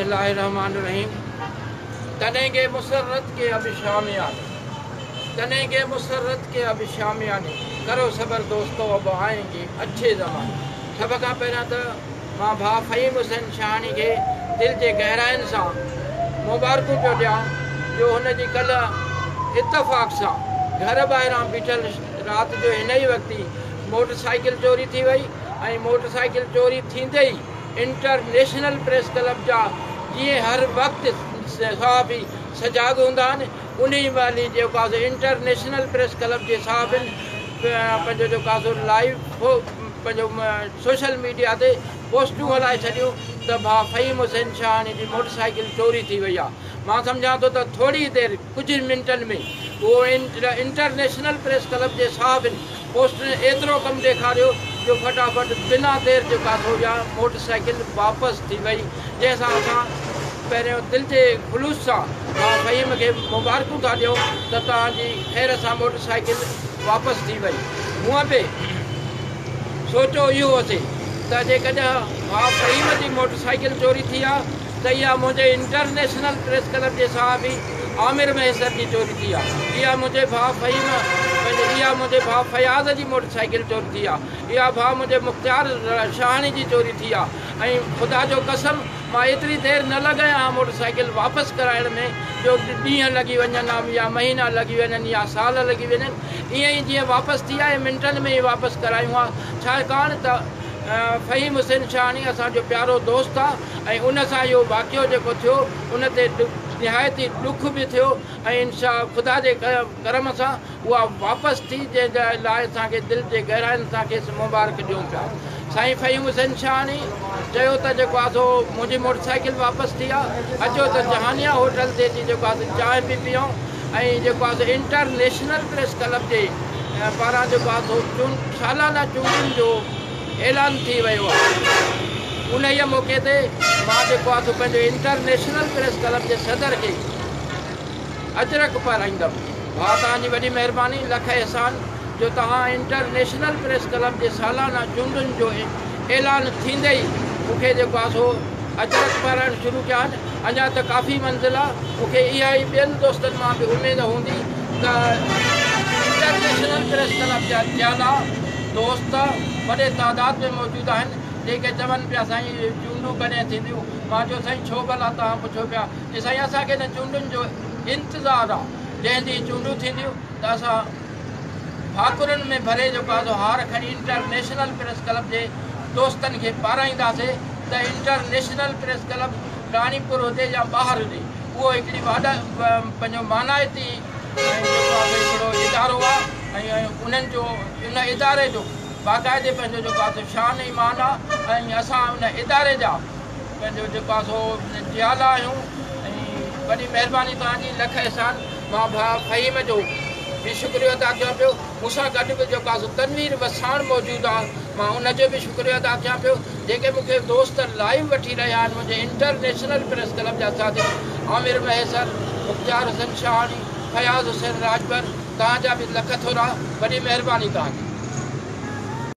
الله الرحمٰن الرحيم تنهن مسرت ڪي اب شام آني تنهن مسرت ڪي اب شام آني ڪرو صبر دوستو اب آئينگي اڇي زماني. سڀ کان پهريان ته مان ڀاء فهيم حسين شاهاڻي کي دل جي گهراين سان مبارڪون پيو ڏيان جو هن جي ڪلهه اتفاق سان گهر ٻاهران بيٺل رات جو هن ئي وقت ئي موٽر سائيڪل چوري ٿي وئي ۽ موٽر سائيڪل چوري ٿيندي ئي انٽرنيشنل پريس ڪلب جا جيئن هر وقت صحافي سجاڳ هوندا آهن انهي مهل ئي جيڪو آهي سو انٽرنيشنل پريس ڪلب جي صحافين پنهنجو جيڪو آهي سو لائيو پنهنجو سوشل ميڊيا تي پوسٽون هلائي ڇڏيون ته ڀاء فهيم حسين شاهاڻي جي موٽر سائيڪل چوري ٿي وئي آهي. مان سمجهان ٿو ته ٿوري دير ڪجهه منٽن ۾ اهو انٽرنيشنل پريس ڪلب جي صحافين پوسٽن ايترو ڪم ڏيکاريو جو فٽافٽ بنا دير جيڪو آهي سو اها موٽر سائيڪل واپس ٿي وئي جنهن سان اسان پهريون دل جي خلوص سان ڀاء فهيم کي مبارڪون ٿا ڏيون ته توهان جي خير سان موٽر سائيڪل واپس ٿي وئي. هونء به سوچيو اهو هوسي ته جيڪڏهن ڀاء فهيم جي موٽر سائيڪل چوري ٿي آ ته اها منهنجي انٽرنيشنل پريس ڪلب جي صحافي عامر مهيسر جي چوري ٿي آ، اها منهنجي ڀاء فهيم پنهنجي اها منهنجي ڀاء فياض جي موٽر سائيڪل چوري ٿي آ، اها ڀاء منهنجي مختيار شاهاڻي جي چوري ٿي آ ۽ خدا جو قسم مان ايتري دير نه لڳايان ها موٽر سائيڪل واپس ڪرائڻ ۾ جو ڏينهن لڳي وڃن ها يا مهينا لڳي وڃن يا سال لڳي وڃن ائين ئي جيئن واپس ٿي آهي منٽن ۾ ئي واپس ڪرايون ها ڇاڪاڻ ته فهيم حسين شاهاڻي اسان جو پيارو دوست آ ۽ ان سان اهو واقعو جيڪو ٿيو ان تي نهايت ئي ڏک به ٿيو ۽ انشاء خدا جي ڪرم سان اها واپس ٿي جنهن جي لاء اسان کي دل جي گهراين سان کيس مبارڪ ڏيون پيا. سائين فهيم حسين شاهاڻي چيو ته جيڪو آ سو منهنجي موٽر سائيڪل واپس ٿي آ اچو ته جهانيا هوٽل تي اچي جيڪو آ سو چانهه به پيئون ۽ جيڪو آ سو انٽرنيشنل پريس ڪلب جي پاران جيڪو آ سو سالانه چونڊن جو اعلان ٿي ويو آ انهيء موقعي تي مان جيڪو آ سو پنهنجو انٽرنيشنل پريس ڪلب جي صدر کي اجرڪ پارائيندم. ڀاء توهان جي وڏي مهرباني لک احسان جو توهان انٽرنيشنل پريس ڪلب جي سالانه چونڊن جو اعلان ٿيندي ئي مون کي جيڪو آهي سو اجرڪ پارائڻ شروع ڪيا آهن اڃا ته ڪافي منزل آهي مون کي اها ئي ٻين دوستن مان به اميد هوندي ته انٽرنيشنل پريس ڪلب جا جيالا دوست وڏي تعداد ۾ موجود آهن جيڪي چون پيا سائين چونڊون ڪڏهن ٿينديون مان چيو سائين ڇو ڀلا توهان پڇو پيا چي سائين اسان کي هن چونڊن جو انتظار آ جنهن ڏينهن چونڊون ٿينديون ته اسان ڀاڪرن ۾ ڀري جيڪو آ سو هار کڻي انٽرنيشنل پريس ڪلب جي دوستن کي پارائينداسي ته انٽرنيشنل پريس ڪلب راڻيپور هجي يا ٻاهر هجي اهو هڪڙي واڏا پنهنجو مانائتي ۽ جيڪو آ سو هڪڙو ادارو آ ۽ انهن جو ان اداري جو باقاعدي پنهنجو جيڪو آ سو شان ۽ مان آ ۽ اسان ان اداري جا پنهنجو جيڪو آ سو جيالا آهيون ۽ وڏي مهرباني توهان جي لک احسان مان ڀاء فهيم جو به شڪريو ادا ڪيان پيو مون سان گڏ به جيڪو آ سو تنوير وساڻ موجود آ مان ان جو به شڪريو ادا ڪيان پيو جيڪي مون کي دوست لائيو وٺي رهيا آهن منهنجي انٽرنيشنل پريس ڪلب جا ساٿي عامر مهيسر مختيار حسين شاهاڻي فياض حسين راڄپر توهان جا به لک ٿورا وڏي مهرباني توهان جي.